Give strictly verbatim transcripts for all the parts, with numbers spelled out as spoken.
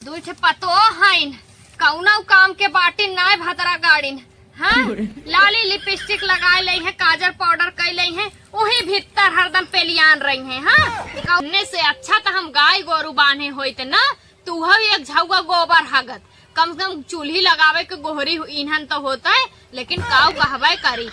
दुइ ठे पतोह हइन, कउनो काम के बाटिन नाय भतरा गाड़िन। हाँ, लाली लिपस्टिक लगाए लइहें, काजर पाउडर कइ लइहें, उही भीतर हरदम पेलियान रहिहें। हाँ, कउने से अच्छा त हम गाय गोरू बान्हे होइत ना, तू हउ एक झउआ गोबर हगत। कम से कम चूल्ही लगावे के गोहरी इन्हन त होतइ, लेकिन काउ कहबइ करी।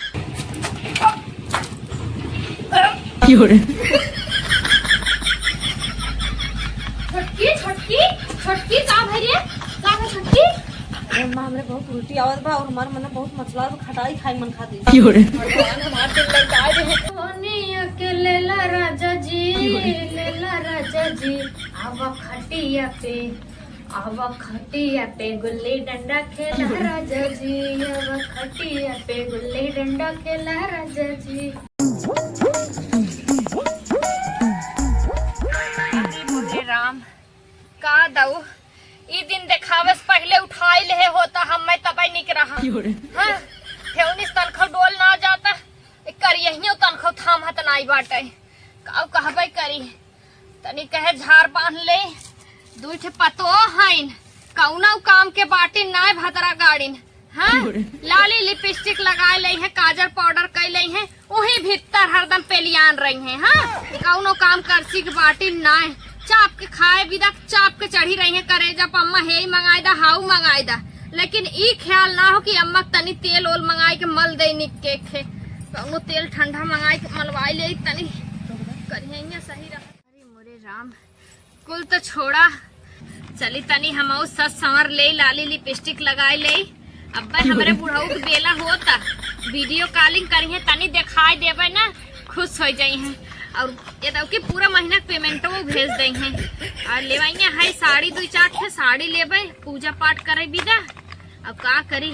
छोटकी, छोटकी, छोटकी, का भइ रे? का भइ छोटकी? अरे अम्मा, हमरे बहुत उल्टी आवत बा और हमार मन बहुत मचला बा, खटाई खाए मन खाती। भगवान हमार दिल लगा दे। सोनिया के लेला राजा जी, लेला राजा जी, आवा खटिया पे, आवा खटिया पे गुल्ली डंडा खेला राजा जी, आवा खटिया पे गुल्ली डंडा खेला राजा जी। अरे मोरे राम, का दऊ, ई दिन देखावे से पहिले उठाई लेहे होता, हम मैं तबई निक रहा। हाँ, ठेउनिस तनखो डोल ना जाता, करियहियो तनखो थामत नाई बाटे। काउ कहबे करी, तनी कहे झार बांध ले। दुइ ठे पतोह हइन, कउनो काम के बाटिन नाय भतरा गाड़िन। हाँ, लाली लिपस्टिक लगाए लइहें, काजर पाउडर कइ लइहें, उही भीतर हरदम पेलियान रहिहें। हाँ, कउनो काम करसी के बाटिन नाय, चाप के खाए बिदा, चाप के चढ़ी रहिहें करेजा प, अम्मा हेई मंगाइ दा, हाउ मंगाइ दा, लेकिन ई ख्याल ना हो कि अम्मा तनी तेल ओल मंगाइ के मल दे निक के खे, कउनो तेल ठंडा मंगाइ के मलवाइ ले तनी, करिहें सही रह। अरे मोरे राम, कुल त छोड़ा, चली तनी हमहू सज संवर लेई, लाली लिपस्टिक लगाई लेई। अब्बे हमरे बुढ़ऊ के बेला होता, वीडियो कॉलिंग करिहें, तनी देखाई देबे ना, खुश होइ जइहें। और ये दऊ कि पूरा महीना के पेमेंटो भेज दइहें। और लेवइया है साड़ी दुइ चार ठे, साड़ी लेबे, पूजा पाठ करे बिदा। अब का करी,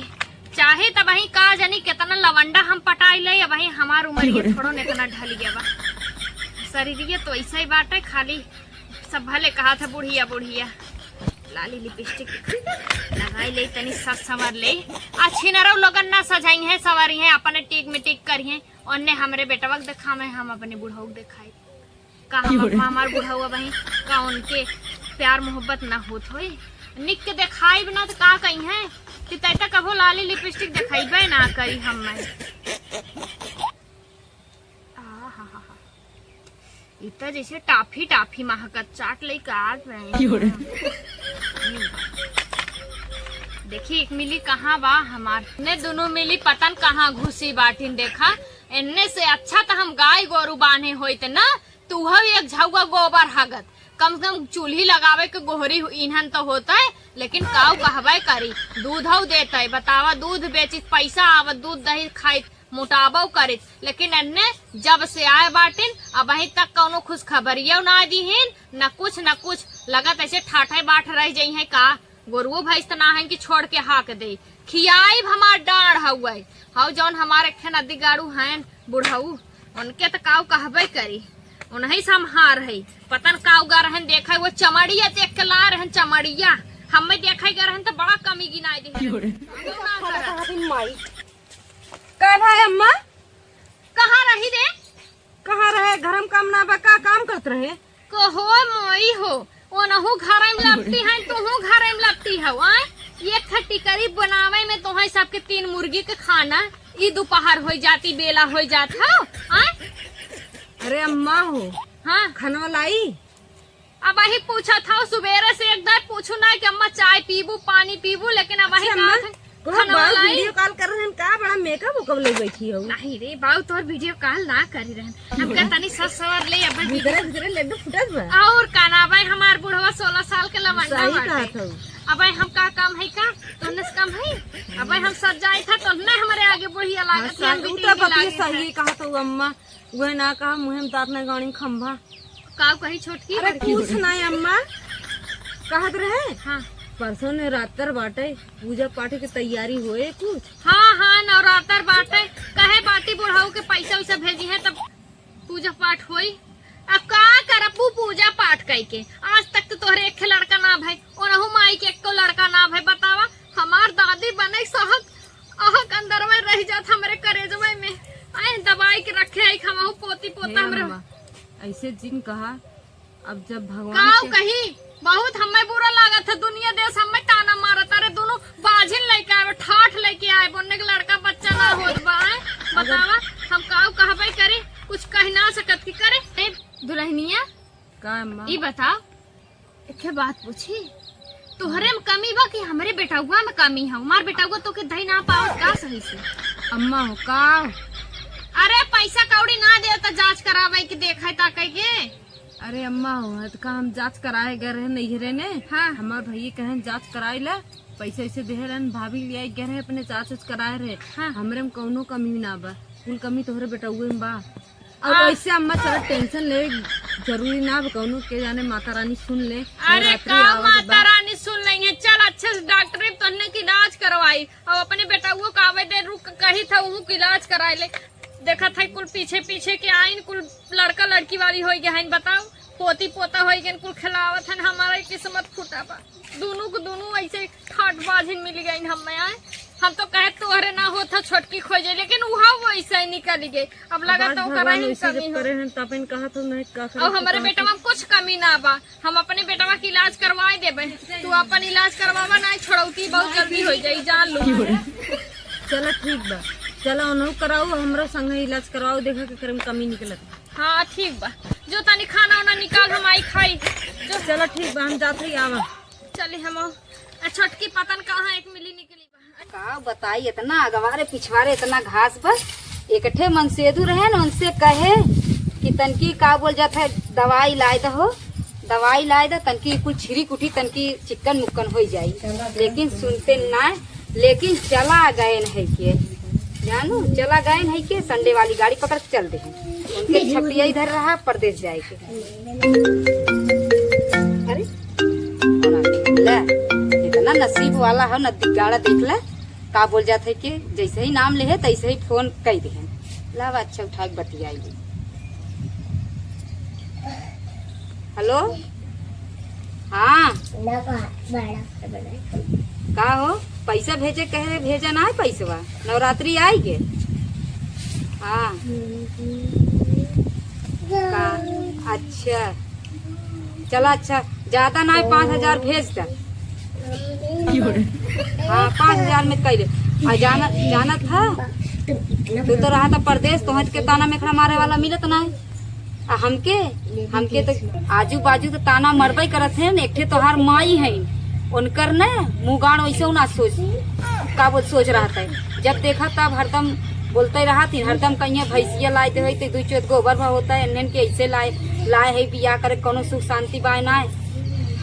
चाहे त अबहीं का जानी केतना लवंडा हम पटाई ले, अबहीं हमार उमरिया थोड़ो न एतना ढल गया बा। शरीरिया तो ऐसा ही बाटे, खाली सब भले कहा था बुढ़िया बुढ़िया। लाली लिपस्टिक लगाई ले, तनी सज संवर ले। आ छिनरऊ लोगन ना सजाइहें, संवरिहें, अपने टिक मिटिक करिहें, ओन्ने हमरे बेटवा के देखावे, हम अपने बुढ़ऊ के देखाई। का हम अम्मा हमार बुढ़ऊ अबहीं का उनके प्यार मोहब्बत ना होत होई? निक के देखाइब ना त का कहिहें कि तै त कभो लाली लिपस्टिक देखइबे ना करी हम मैं। आहाहा। ई त जैसे टाफी टाफी महकत, चाट लइका आ रहे हैं। देखी एक मिली कहाँ बा हमार। ने दुनू मिली पतन कहाँ घुसी बाटिन। देखा, एन्ने से अच्छा त हम गाय गोरू बान्हे होइत ना, तू हव एक झउआ गोबर हगत। कम से कम चूल्ही लगावे के गोहरी इन्हन त होतइ, लेकिन काउ कहबे करी, दूधउ देतइ। बतावा, दूध बेचित पैसा आवत, दूध दही खाइत मोटाबउ करित, लेकिन एन्ने जब से आए बाटिन, अबहीं तक कउनो खुशखबरियो ना दिहिन, न कुछ न कुछ। लगत ऐसे ठाठे बाट रह जइहें का। गोरुओ भैंस त ना हन कि छोड़ के हाक दे। खियाइब हमार डाँड़ हउए। हउ जउन हमार एक ठे नदी गाड़ू हन बुढ़ऊ, उनके त काउ कहबे करी। उन्हीं से हम हार है। पता न काउ गा रहन, देखा वो चमड़िया देख के ला रहन, चमड़िया। हमें देखा गा रहन त बड़ा कमी गिनाई दे। का भाई अम्मा? कहाँ रही रे? कहाँ रहे? घर में काम ना बा, का काम करत रहे? कहो मोई हो, ओनहु घरे में लपटी है, तोहू घरे में लपटी हौ, आय? एक ठे टिकरी बनावे में तोहई सबके तीन मुर्गी के खाना, ई दुपहर होइ जाती, बेला होइ जात हौ, आय? अरे अम्मा हो, हाँ। खाना लाई? अबहीं पूछत हौ, सुबेरे से एक दाय पूछू ना कि अम्मा चाय पीबू, पानी पीबू, लेकिन अबहीं अच्छा, अम्मा, कहत है, कहो खाना बाऊ लाई? वीडियो कॉल कर रहन का, बड़ा मेकअप उकअप ले बैठी हो। नहीं रे बाऊ, तोर वीडियो कॉल ना करी रहन। हम कहा तनी सज संवर ले, अबे भीतरे भीतरे लड्डू फुटत बा। और का ना, अबे हमार बुढ़वा सोलह साल के लवंडा सही बाटे। कहत हौ। अबे हम का काम है का? तोहने से काम है? अबे हम सज जाई था, तोहने हमरे आगे बुढ़िया लागत हाँ, है, हम भी उ तो टीवी बतिया लागे सही था। कहत हौ अम्मा। उहे ना कहा, मुँहे में दाँत नहीं गाड़ी खंभा। का कही छोटकी? अरे बड़की कुछ नहीं अम्मा, कहत रहे। हाँ। परसों नवरात्र बाटे, पूजा पाठ के तैयारी होए कुछ? हाँ, हाँ, नवरात्र बाटे, कहे बाटी बुढ़ऊ के पैसा वैसा भेजी है तब पूजा पाठ होई। अब का करबू पूजा पाठ कइके? आज तक तो तोहरे एक लड़का ना भई, ओनहु माई के एको लड़का ना भई। बतावा, हमार दादी बने सहक अहक अंदरवे रह जात हमरे करेजवे में। आए दबाई के रखे है, हमहू पोती पोता हे हमरे। अम्मा, ऐसे जिन कहा, अब जब भगवान काऊ के कही, बहुत हमें बुरा लागत है, दुनिया देश हमें ताना मारत। अरे दोनों बाझिन लेके आए, ठाठ लेके आए, बोलने के लड़का बच्चा ना होत बा, आए? बतावा, हम काऊ कहबे करी, कुछ कह ना सकत की करे। ए, दुल्हनिया, का अम्मा? ई बताओ, एक बात पूछी, तोहरे में कमी बा कि हमरे बेटउआ में कमी है? हमार बेटउआ तो के धई ना पावत का सही से? अम्मा हो का? अरे पैसा कौड़ी ना दे तो जांच करावे के, देखे ताके के। अरे अम्मा हो, है तो का हम जांच कराए गए रहे नैहरे ने। हाँ। हमार भैया कहें जांच कराए ला, पैसा ऐसे दे रहन, भाभी ले आई गए रहे अपने जांच उच कराए रहे। हाँ। हमरे में कौनो कमी ना बा, कुल कमी तोहरे बेटउए में बा। और आ- वैसे अम्मा, चलो टेंशन ले जरूरी ना बा कौनो के, जाने माता रानी सुन ले। अरे नवरात्रि का आवत माता बा। रानी सुन लेंगे? चल अच्छे से डॉक्टरी तन्ने की इलाज करवाई। अब अपने बेटउओ का आवे दे, रुक कही था, उहू के इलाज कराए ले। देखत है कुल पीछे पीछे के आइन, कुल लड़का लड़की वाली होई गए हैं। बताओ, पोती पोता होई गए, कुल खिलावत हैं। हमारा ही किस्मत फूटा बा, दोनों को दोनों ऐसे ठाट बाझिन मिल गई हम में आए। हम तो कहे तोहरे ना होत है छोटकी खोजे, लेकिन उहा वो ऐसे ही निकल गए। अब लगा बस तो भगवान कहीं वैसे कमी जब हो। करे हैं तब इन कहा तो नहीं का करे और तो हमारे कहा बेटवा तो में कुछ कमी ना बा, हम अपने बेटवा के इलाज करवाए देबे। तू अपन इलाज करवावा ना, छोड़ौती बहुत जल्दी हो जाई, जान लो। चलो ठीक बा, चलो उन्हों कराओ, हमरो संगे इलाज करवाओ, देखा के करे में कमी निकलत। हाँ ठीक बा, जो तनी खाना उना निकाल, हम आई खाई। जो चलो ठीक बा, हम जात ही आवा। चली हम। आ छोटकी पतन कहाँ एक मिली निकली बा। का बताई, इतना अगवारे पिछवारे इतना घास बा। एक ठे मनसेदू रहे न, उनसे कहे कि तनकी का बोल जात है, दवाई लाए दहो, दवाई लाए द, तनकी कुल छिरी कुटी, तनकी चिक्कन मुक्कन होई जाई। लेकिन सुनते ना, लेकिन चला गए है के, जानू, चला गए है के, संडे वाली गाड़ी पकड़ के चल दे। उनके छटिया इधर रहा, परदेस जाए के। अरे, ले, इतना नसीब वाला हो, नदी गाड़ा देख ले, का बोल जात है कि जैसे ही नाम ले है, तैसे ही फोन कई दे है। लावा, अच्छा उठा के बतियाई ले। हेलो, हाँ, का हो, पैसा भेजे कहे, भेजा ना है पैसवा, नवरात्रि आई गे। हाँ, का, अच्छा, चला अच्छा, ज्यादा ना है, पाँच हजार भेज द। हाँ, पाँच हजार में कैले। आ जाना, जानत है, तू तो रहा था परदेस, तोहत के ताना मेखड़ा मारे वाला मिलत ना है। आ हमके, हमके तो आजू बाजू तो ताना मरबे करत हैं। एक ठे तोहार माई है, उनकर न मुँह गाड़ वैसे ना सोच, का बोल सोच रहा था। जब देखा तब हरदम बोलते रहा थी, हरदम कहिए भैंसिया लाए दे होई तो दू चोत गोबर भा होता है, इन्हन के ऐसे लाए, लाए है बियाह करे, कोनो सुख शांति बाय ना है।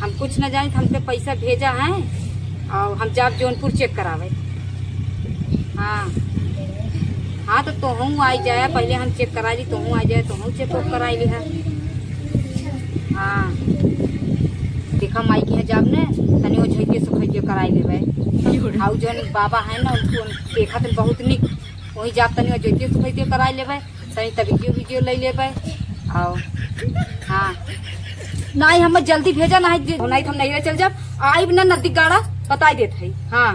हम कुछ न जानी, हमके पैसा भेजा है और हम जाब जौनपुर चेक करावे। हाँ, हाँ, तो तोहूँ आई जाए, पहले हम चेक कराई ली, तोहूँ आई जाए, तोहूँ चेक उक कराई ली है। हाँ, देखा माई के यहाँ जाब ने, तनी वो झोंके सुखोंके कराई लेबे। आउ जौन बाबा है ना, उनको देखा तनी बहुत निक, वहीं जाब तनी वो झोंके सुखोंके कराई लेबे। तनी तबिजियो विजियो ले लेबे। आओ। हाँ। नाहीं, हम जल्दी भेजा, नाहीं, नाहीं तो हम नैहरे चल जाब। आइब ना नदी गाड़ा, बताई देत है। हाँ।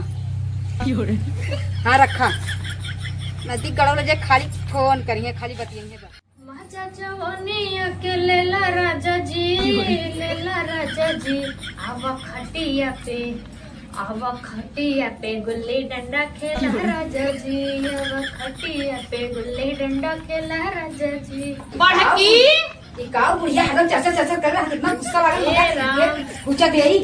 हाँ, रखा। नदी गाड़ा ले जाए, खाली फोन करिए, खाली बतियाइए बस। मजा जवानिया के लेला राजा जी, लेला राजा जी, आवा खटिया पे, आवा खटिया पे गुल्ली डंडा खेला राजा जी, आवा खटिया पे गुल्ली डंडा खेला राजा जी। बड़की! ई का बुढ़िया हरदम चरचर चरचर कर रहा, कितना गुस्सा लागल, ए पता नहीं राम। ये पूछा दे आई।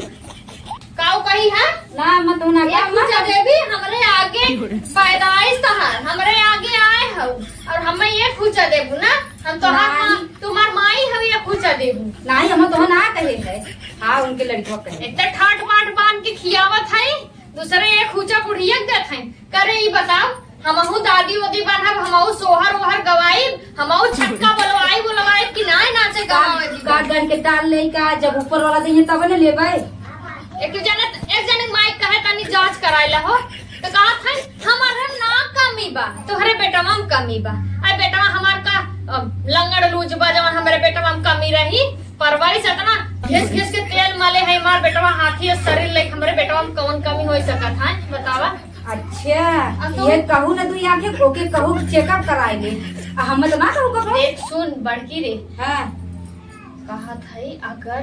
काऊ कही है? ना, मत होना, ये का पूछा मत? देवी, हमरे आगे पैदाइश तहार, हमरे आगे आए हो, और हमें ये पूछा देबू ना? हम तोहार नाहीं। माँ, तुम्हार माई हम ये पूछा देबू। नाहीं, हम तो ना कहे है। हाँ, उनके लड़िकवा कहे। इतना ठाट बाट बांध के खियावत है, दूसरे ये खूचा बुढ़िया के देत है। करे ई बताओ, हमहू दादी ओदी बनब, हमहू सोहर ओहर गवाइब, हमहू छक्का बोलवाइब, बोलवाइब कि नाय नाचे गावे गान, गान के डाल ले का, जब ऊपर वाला देंगे तब न लेबै। एक जने, एक जने माई कहे तनी जांच कराइला हो, तो कहत है, "हमार ना कमी बा, तोहरे बेटवा में कमी बा।" अरे बेटवा हमार का, अ, लंगड़ लूज बा, जवन हमरे बेटवा में कमी रही? परवरिश इतना घिस घिस के तेल मले है हमार बेटवा, हाथी और शरीर लेके हमरे बेटवा में कौन कमी हो सकत है, बतावा? अच्छा, अब तो ये कहू ना तू यहाँ के, ओके कहू चेकअप कराए ले। आ हम तो ना कहू कबो। देख सुन बड़की रे। हाँ। कहत हई, अगर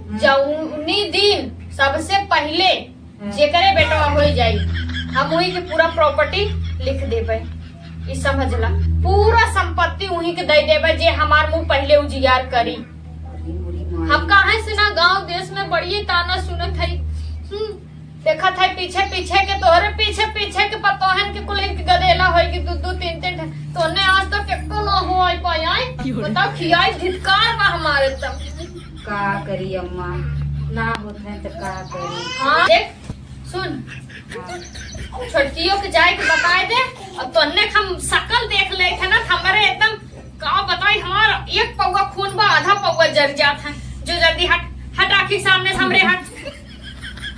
हम्म। जौनी दिन सबसे पहिले हम्म। जेकरे बेटवा होई जाई, हम वही के पूरा property लिख देबे। ई समझ ला, पूरा संपत्ति वही के दे देबे, जे हमार मुंह पहिले उजियार करी। अरे मोरी माई। हम काहे से ना गांव देश में बड़ी ताना सुनत हई। हम्म, देखत है पीछे पीछे के, तोहरे पीछे पीछे के पतोहन के कुल इनके गदेला होई कि दू दू तीन तीन ठे। तोने आज तक एको ना हो आई पाई, आई? की हो रे? बताओ, खियाई धिक्कार बा हमारे तब। का करी अम्मा, ना होत है तो का करी? हाँ, देख, सुन, हाँ। छोटकियों के जाए के बताए दे, और तोने हम शकल देख ले थे ना, हमारे एकदम का बताई, हमार एक पौवा खून बा, आधा पौवा जर जात है। जो जल्दी हट, हट आखी सामने से हमरे हट।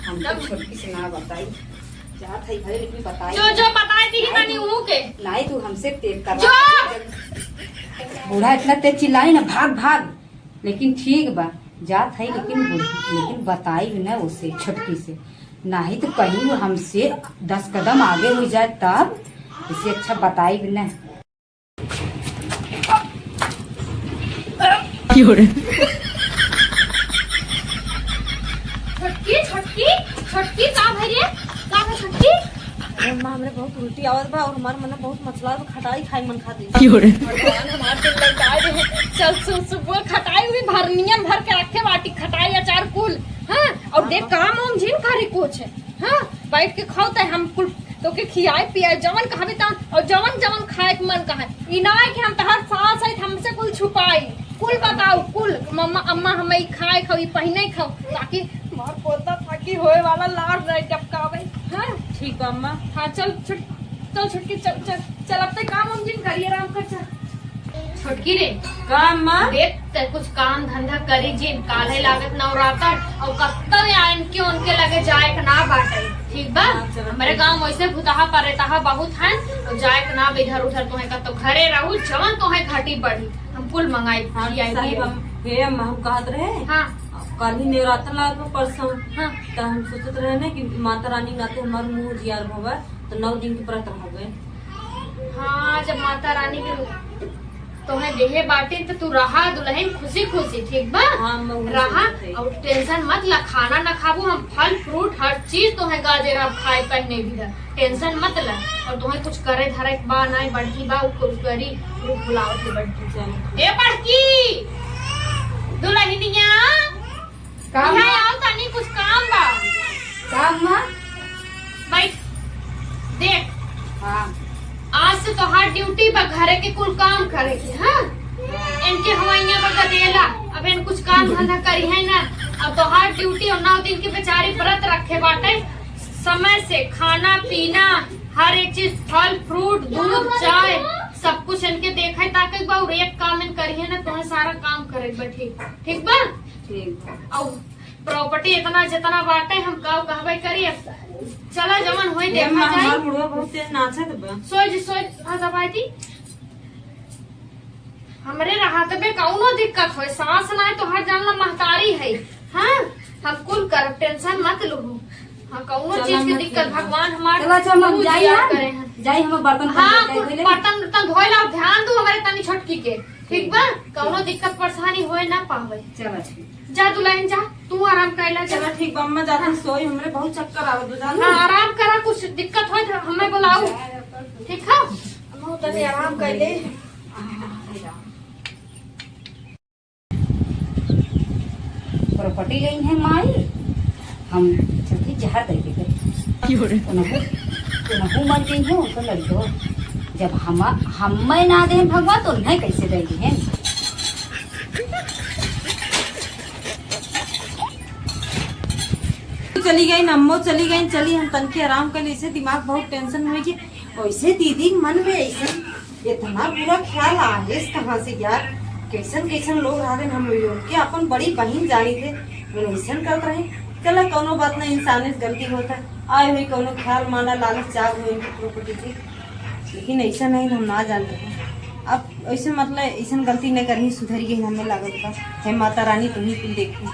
हम तो छोटकी से ना बताई, जात है घरे लेकिन बताई। जो, जो बताई दी नहीं तनी तू, ऊ के। नहीं तू हमसे तेज कर जो। बूढ़ा इतना तेज चिल्लाई ना, भाग, भाग। लेकिन ठीक बा, जात है लेकिन बूढ़-, लेकिन बताई भी ना उसे, छोटकी से। नहीं तो कहीं वो हमसे दस कदम आगे हो जाए तब, इसे अच्छा बताई भी ना। की हो रे? छोटकी, छोटकी, छोटकी, का भई रे? का भई छोटकी? अरे माँ, हमरे बहुत उल्टी आवत बा और हमार मन बहुत मचला बा, खटाई खाई मन खाती। की हो रे? भगवान, हमार दिल लग जाए रे। चल, सु-, सुबह खटाई हुई, भरनिया में भर के रखे बाटी, खटाई, अचार कुल। हाँ, और हाँ, देख, हाँ। काम वाम जिन करे कुछ। हाँ, बैठ के खाओ, तै हम कुल तोके खियाए पियाए, जवन कहबे तवन, और जवन जवन खाए के मन कहे। ई ना है कि हम तहार सास है, हमसे कुल छुपाई, कुल बताओ, कुल मम्मा, अम्मा, हमें ई खाए खाओ, ई पहिने खाओ, ताकि हमार पोता थाकी होए वाला लार रहे टपकावे। हाँ? ठीक बा, अम्मा। हाँ, चल, छुट-, चल, छुटकी, चल, चल, चल, अब तक काम हम जिन करिए, आराम कर, चल। छोटकी रे। का अम्मा? देख, ते कुछ काम धंधा करी जिन, काल्हे लागत नवरात्र, और कत्तो या इनके उनके लगे जाए के ना बाटे, ठीक बा? हाँ, चलो, हमरे ठीक। गाँव वैसे भुतहा परेतहा बहुत हैं, और जाए के ना बा इधर उधर, तोहे कत्तो घरे रहू, जवन तोहे घटी बढ़ी, हम कुल मंगाई, हाँ, खियाई सही पियाई। बा। हे अम्मा, हम कहत रहे, हाँ। काल्हि नवरात्र लागत बा परसों, हाँ। त हम सोचत रहे ना कि माता रानी नाते हमार मुँह जियार भवा, तो नौ दिन के व्रत रहबे। हाँ, जब माता रानी के तोहे देहे बाटी त तू रहा दुलहिन खुशी खुशी, ठीक बा? हाँ, अम्मा, वही रहा सोचत हई। और tension मत ला, खाना ना खाबू, हम फल fruit हर चीज तोहे गाजर अब खाए पहने भी दा, tension मत ला। और तोहे कुछ करे धरे के बा ना, बड़की बा, उ कुल करी, उ बुलावत है बड़की। चलो। ए बड़की, दुलहिनिया, का इहाँ माँ? आओ तनी, कुछ काम बा। का माँ? बैठ। देख। हाँ। आज से तोहार duty बा घरे के कुल काम करे के, हाँ? इनके हवैया बा गदेला, अब इन कुछ काम धंधा करिहैं ना। अब तोहार duty और नौ दिन के बेचारी व्रत रखे बाटे, समय से खाना पीना, हर एक चीज, फल fruit, दूध, चाय, सब कुछ इनके देखे ताके बा। और एक काम इन करिहैं ना, तोहे सारा काम करे बा, ठीक, ठीक बा? ठीक बा। और property इतना जितना बाटे, हम काऊ कहबे करी। अब चला, जवन होई, ए देखा माँ, जाई। हमार बुढ़वा बहुत तेज नाचत बा। सोई जी, सोई, हाँ, दबाई दी। हमरे रहत बे कौनो दिक्कत होए, सास नाय तो हर जानला महतारी है। हाँ, हम कुल करब, tension मत लूहू। हाँ, कौनो चला, चीज के मत दिक्कत, लूहू। भगवान हमार चला, चला, हम मुँह जाई जिया ना। करे हैं। जाई, हम बर्तन हाँ, धोई कुल ले। बर्तन उर्तन धोए ला, ध्यान दू हमरे तनी छोटकी के। ठीक बा, कौनो दिक्कत परेशानी होए ना पावे। चला ठीक। जा दुलहिन जा, तू आराम कर ला, जा। चला ठीक बा अम्मा, जाती हाँ। सोई, हमरे बहुत चक्कर आवत बा, जानू। हाँ, आराम करा, कुछ दिक्कत होए तो हमें बुलाऊ। ठीक है? अम्मा तनी आराम कर ले। Property लेई है माई, हम चलती जहर दे देते। की हो रे? उनहु, उनहु मर गई है, उनका लड़को। जब हम, हमें ना दे भगवान, तो उन्हें कैसे देंगे हैं? चली गई, अम्मो चली गई, चली हम तनके आराम कर ली, इसे दिमाग बहुत tension में है कि वैसे दीदी के मन में ऐसे इतना बुरा ख्याल आहिस कहाँ से यार? कैसन कैसन लोग रहन, हम लोग के अपन बड़ी बहिन जानी थे, हम ऐसन करत रहे। चला कौनो बात नहीं, इंसान से गलती होता है, आए हुई कौनो ख्याल माना लालच चाह हुई इनकी property की, लेकिन ऐसा नहीं हम ना जानते हैं। अब ऐसे मतलब ऐसन गलती नहीं करही, सुधर गई हमें लागत बा। हे माता रानी तुम ही कुल देखी।